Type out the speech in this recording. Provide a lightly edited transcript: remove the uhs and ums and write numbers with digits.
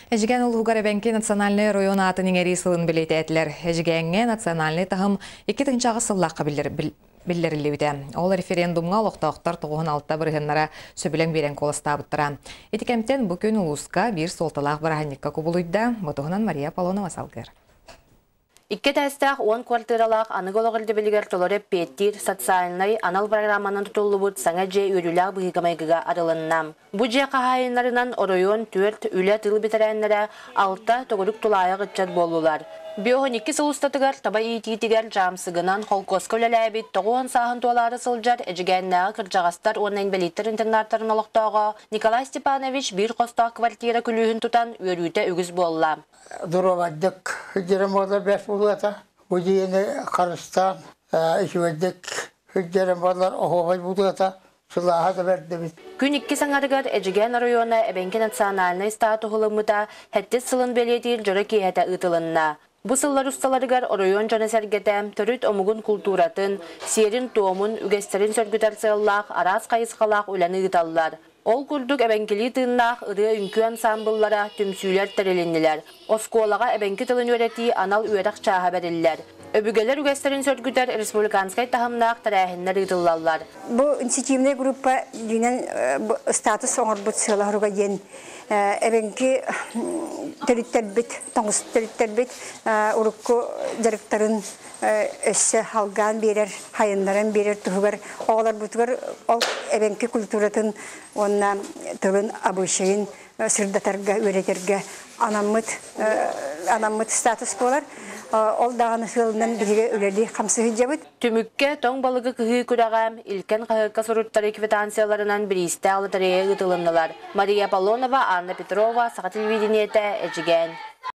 Эдьигээн улууһугар Эбэҥки национальнай оройуон аатын иҥэрии сылын бэлиэтээтилэр. Эдьигээҥҥэ национальнай таһым 2008 сыллаахха биллэриллибитэ. Ол референдумҥа олохтоохтор 96 бырыһыаннара сөбүлэҥ биэрэн куоластаабыттара. Ити кэмтэн бу күн улууска биир суолталаах бырааһынньыкка кубулуйда. Бу туһунан Мария Аполлонова салгыыр. Икки этээстээх 10 квартиралаах аныгы олох ирдэбилигэр толору эппиэттиир социальнай анал программанан тутуллубут саҥа дьиэ үөрүүлээх быһыыга-майгыга арылынна. Бу дьиэ хаһаайыннарынан оройуон түөрт үлэ тыыл бэтэрээннэрэ, алта төгүрүк тулаайах ыччат буоллулар. 52 сыл устатыгар таба иитиитигэр дьаамсыгынан холкуоска үлэлээбит 90 сааһын туолаары сылдьар Эдьигээннээҕи кырдьаҕастар уонна инбэлииттэр интернаттарын олохтооҕо Николай Степанович биир хостоох квартира күлүүһүн тутан үөрүүтэ үгүс буолла. Доруобайдык сылдьарым буоллар бэрт буолуо. Бу дьиэни харыстаан үчүгэйдик сылдьарым буоллар оһуобай буолуо. Сылааһа да бэрдибит. Күн иккис аҥарыгар Эдьигээн оройуона Эбэҥки национальнай статуһу ылыммыта сэттис сылын бэлиэтиир дьоро киэһэтэ ыытылынна. Бу сыллар усталарыгар оройуон дьоно-сэргэтэ төрүт омугун култууратын, сиэрин-туомун, үгэстэрин сөргүтэр сыаллаах араас хайысхалаах үлэни ыыталлар. Ол курдук эбэҥкилии тыыннаах ырыа-үҥкүү ансаамбыллара, түмсүүлэр тэрилиннилэр. Оскуолаҕа эбэҥки тылын үөрэтии анал үөрэх чааһа бэриллэр. Өбүгэлэр үгэстэрин сөргүтэр республиканскай таһымнаах тэрээһиннэр ыытыллаллар. Бу инициативнай группа дьиҥинэн статус оҥорбут сыала-соруга диэн эбэҥки төрүттэрбит, тоҥус төрүттэрбит урукку дьарыктарын өссө халгаан биэрэр, хайыннаран биэрэр туһугар оҕолорбутугар ол эбэҥки культуратын уонна тылын обычайын сырдатарга, үөрэтэргэ анаммыт анаммыт статус буолар. Ол даҕаны сыалынан биһиги үлэлии хамсыһыдьабыт. Түмүккэ тоҥ балыгы кыһыы күрэҕэ Илкэн хаһыакка суруттарыы квитанцияларынан бириистээх лотерея ыытылыннылар. Мария Аполлонова, Анна Петрова, Саха телевидениетэ, Эдьигээн.